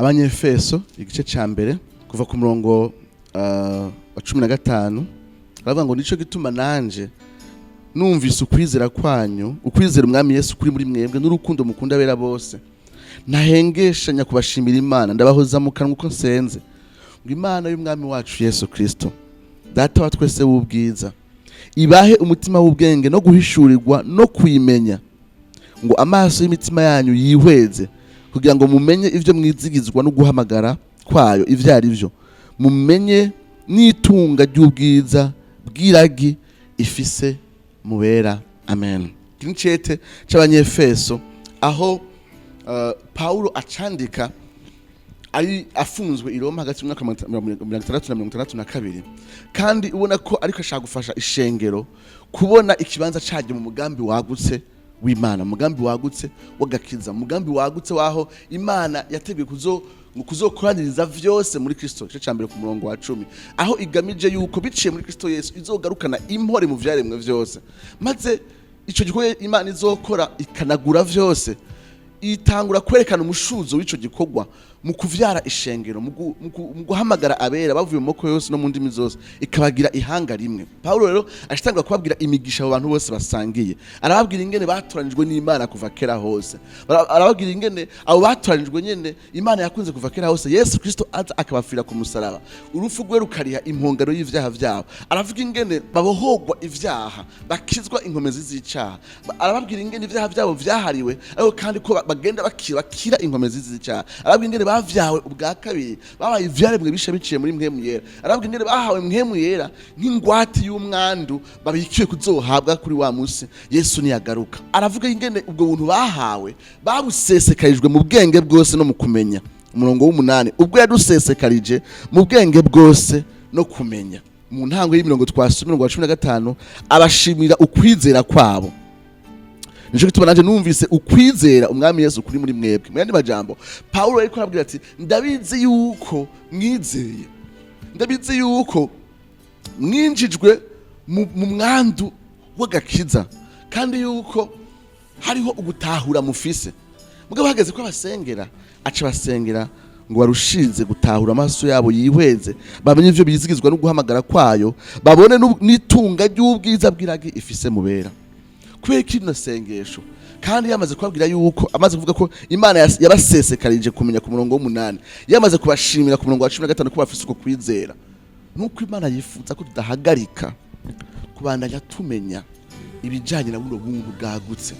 Abanyefeso igice ca mbere, kuva ku murongo wa 15, aravuga ngo: "Nico gituma nanje numvise ukwizera kwanyu, ukwizera Umwami Yesu kuri muri mwebwe, n'urukundo mukunda abera bose, ntahengeshanya kubashimira Imana. Ndabahoza mu kanwa uko nsenze, ngo Imana y'Umwami wacu Yesu Kristo, Data wa twese w'ubwiza, ibahe umutima w'ubwenge no guhishurirwa no kuyimenya, ngo amaso y'imitima yanyu yihweze, kugira ngo mumenye ivyo mwizigizwa no guhamagara kwayo ivyo ari byo, mumenye n'itunga ry'ubwiza bw'iragi ifise mu bera." Amen. Iki ni cete c'Abanyefeso, aho Paulo acandika ari afunzwe i Roma hagati y'umwaka wa 60 na 62, kandi ubona ko ariko ashaka gufasha ishengero kubona ikibanza caryo mu mugambi wagutse w'Imana, umugambi wagutse w'agakiza, umugambi wagutse waho Imana yateguye kuzo ngo kuzokoraniriza vyose muri Kristo, igice ca mbere ku murongo wa 10, aho igamije yuko biciye muri Kristo Yesu izogarukana impore mu vyaremwe vyose. Maze ico gikorwa Imana izokora ikanagura vyose, itangura kwerekana umushuzo w'ico gikorwa mu kuvyara ishengero, mu guhamagara abera bavuye mu moko yose no mu ndimi zose, ikabagira ihanga rimwe. Paulo rero ashitangura kubabwira imigisha abo bantu bose basangiye. Arababwira ingene batoranijwe n'Imana kuva kera hose. Arababwira ingene abo batoranijwe nyene Imana yakunze kuva kera hose, Yesu Kristo aza akabafira ku musaraba, urupfu rwe rukariha impongano y'ivyaha vyabo. Aravuga ingene babohogwa ivyaha, bakizwa inkomezi z'icaha. Arababwira ingene ivyaha vyabo vyahariwe, ariko kandi ko bagenda bakira inkomezi z'icaha. Arababwira ingene bavyawe ubwa kabiri, babaye ivyaremwe bisha biciye muri Mpwemu Yera. Arababwira ingene bahawe Mpwemu Yera nk'ingwate y'umwandu babikiwe kuzohabwa kuri wa musi Yesu niyagaruka. Aravuga ingene ubwo buntu bahawe babusesekarijwe mu bwenge bwose no mu kumenya, umurongo w'umunani, ubwo yadusesekarije mu bwenge bwose no kumenya. Mu ntango y'imirongo twasomye, umurongo wa 15, abashimira ukwizera kwabo: "Nico gituma nanje numvise ukwizera Umwami Yesu kuri muri mwebwe." Mu yandi majambo, Paulo ariko arabwira ati: "Ndabizi yuko mwizeye, ndabizi yuko mwinjijwe mu mwandu w'agakiza, kandi yuko hariho ugutahura mufise." Mugabo hageze ko abasengera, aca basengera ngo barushize gutahura, amaso yabo yihweze, bamenye ivyo bizigizwa no guhamagara kwayo, babone n'itunga ry'ubwiza bw'iragi ifise mu bera. Kubera kino sengesho, kandi yamaze kubabwira yuko, amaze kuvuga ko Imana yabasesekarije kumenya ku murongo w'umunani, yamaze kubashimira ku murongo wa 15 ko bafise uko kwizera, nuko Imana yifuza ko tudahagarika kubandanya tumenya ibijanye na buno buntu bwagutse.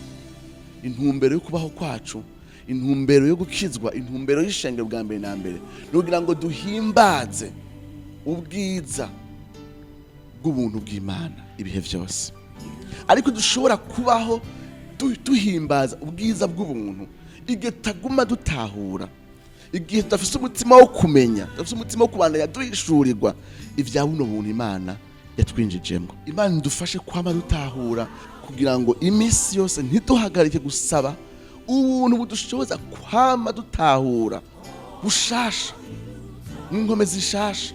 Intumbero yo kubaho kwacu, intumbero yo gukizwa, intumbero y'ishengero bwa mbere na mbere ni ukugira ngo duhimbaze ubwiza bw'ubuntu bw'Imana ibihe byose. Ariko dushobora kubaho duhimbaza ubwiza bw'ubuntu igihe tutaguma dutahura, igihe tudafise umutima wo kumenya, tudafise umutima wo kubandanya duhishurirwa ibya buno buntu Imana yatwinjijemo. Imana idufashe kwama dutahura, kugira ngo iminsi yose ntiduhagarike gusaba ubuntu budushoboza kwama dutahura bushasha, mu nkomezi zishasha,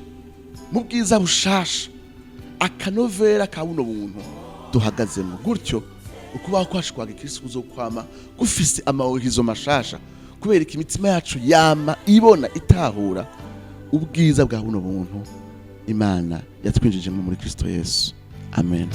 mu bwiza bushasha, akanovera ka buno buntu duhagazemo. Gutyo ukubaho kwacu kwa gikristo kuzokwama gufise amahohizo mashasha, kubera ko imitima yacu yama ibona, itahura ubwiza bwa buno buntu Imana yatwinjijemo muri Kristo Yesu. Amen.